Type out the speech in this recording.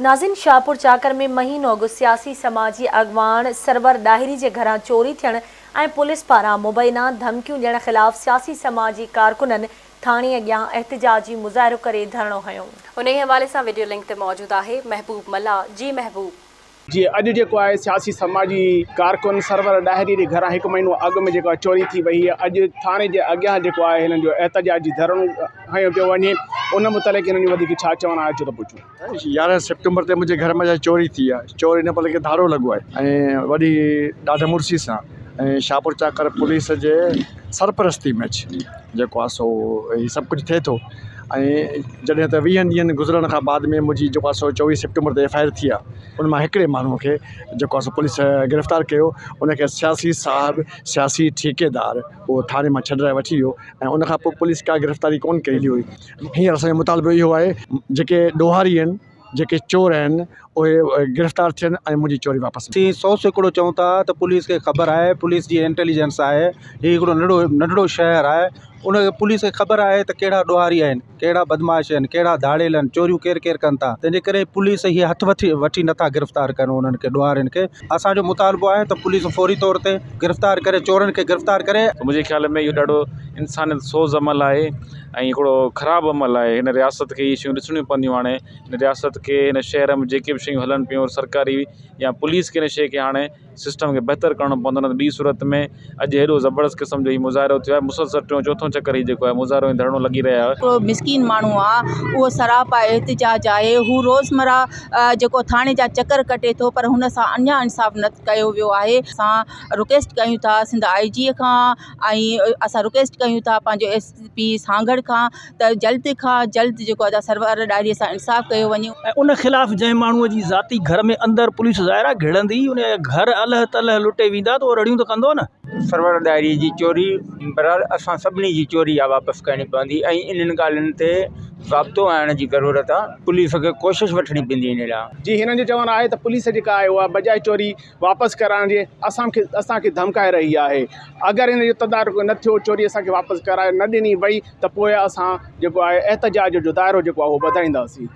ناظرين شاهپور چاڪر ۾ مهينو اڳ سياسي سماجي اڳواڻ سرور ڏاهري جي گهران چوري ٿيڻ ۽ پوليس پاران مبينا ڌمڪيون ڏيڻ خلاف سياسي سماجي ڪارڪنن ٿاڻي اڳيان احتجاجي مظاهرو ڪري ڌرڻو هنيو. انهي حوالي سان وڊيو لنڪ تي موجود آهي محبوب ملاح جي محبوب. جي اڄ جيڪو آهي سياسي سماجي ڪارڪن سرور ڏاهري جي گهران هڪ مهينو اڳ ۾ جيڪو آهي چوري ٿي وئي هئي اڄ ٿاڻي جي اڳيان جيڪو آهي هنن جو احتجاجي ڌرڻو هنيو پيو وڃي ان متعلق هنن جو وڌيڪ ڇا چوڻ آهي اچو ته پڇون. 11 سيپٽمبر تي منهنجي گهر منجهه چوري ٿي آهي چوري نه بلڪه ڌاڙو لڳو آهي ۽ وڏي ڏاڍ مڙسي سان ۽ شاهپور چاڪر پوليس جي سرپرستي ۾ جيڪو آهي سو هي سڀ ڪجهه ٿئي ٿو ۽ جڏهن ته ويهن ڏينهن گذرڻ کان بعد ۾ منهنجي جيڪو آهي سو 24 سيپٽمبر تي ايف I R ٿي آهي ان مان هڪڙي ماڻهو کي جيڪو آهي سو پوليس گرفتار ڪيو ان کي سياسي صاحب سياسي ٺيڪيدار اهو ٿاڻي مان ڇڏرائي وٺي ويو ۽ ان کان پوءِ پوليس ڪا گرفتاري ڪونه ڪئي هئي. هينئر اسان جو مطالبو اهو آهي جيڪي ڏوهاري آهن جيڪي چور آهن اهي گرفتار ٿين ۽ منهنجي چوري واپس اسين 100% چئون ٿا ته پوليس کي خبر آهي پوليس جي انٽيليجنس آهي هي هڪڙو ننڍڙو ننڍڙو شهر آهي ان کي پوليس کي خبر آهي ته ڪهڙا ڏوهاري آهن ڪهڙا بدمعاش آهن ڪهڙا ڌاڙيل آهن چوريون ڪير ڪير ڪن ٿا تنهن جي ڪري پوليس هي هٿ وٺي وٺي نٿا گرفتار ڪن انهن کي ڏوهارين کي اسانجو مطالبو آهي ته پوليس فوري طور تي گرفتار ڪري چورن کي گرفتار ڪري. منهنجي خيال ۾ اهو ڏاڍو انسانيت سوز عمل آهي ۽ هڪڙو خراب عمل آهي هن رياست کي اهي شيون ڏسڻيون پونديون هاڻي هن رياست کي هن شهر ۾ جيڪي به شيون هلن پيون سرڪاري يا پوليس کي هن شيء کي هاڻي سسٽم کي بهتر ڪرڻو پوندو نه ته ٻي صورت ۾ اڄ هيڏو زبردست قسم جو هي مظاهرو ٿيو آهي مسلسل ٽيون چوٿون چڪر هي جيڪو آهي مظاهرو ۽ ڌرڻو لڳي رهيا آهي. هڪڙو مسڪين ماڻهو آ اهو سراپا احتجاج آهي هو روزمره جيڪو ٿاڻي جا چڪر ڪٽي ٿو پر هن سان اڃا انصاف نه ڪيو ويو آهي اسان رڪويسٽ ڪيون ٿا سنڌ آء جي کان ۽ اسان رڪويسٽ ڪيون ٿا پنهنجو ايس پي سانگهڙ کان ته جلد کان جلد جيڪو آهي سرور ڏاهري سان انصاف ڪيو وڃي. ۽ ان خلاف جنهن ماڻهوء جي ذاتي گهر ۾ اندر پوليس ظاهر آهي گهڙندي ان جا گهر الهه تلهه لٽي ويندا ته اهو رڙيون ته ڪندو نه. سرور ڏاهري جي چوري بهرحال اسان سڀني جي چوري اها واپس ڪرڻي پوندي ۽ انهن ڳالهين تي ضابطو آڻڻ جي ضرورت آهي پوليس کي ڪوشش وٺڻي پوندي ان لاء. جي هنن جو چوڻ آهي ته پوليس جيڪا آهي اها بجاء چوري واپس ڪرائڻ جي اسان کي اسان کي ڌمڪائي رهي آهي اگر ان جو تدارڪ نه ٿيو چوري اسان کي واپس ڪرائي نه ڏني وئي ته پوء اسان جيڪو آهي احتجاج جو دائرو جيڪو آهي اهو وڌائينداسين.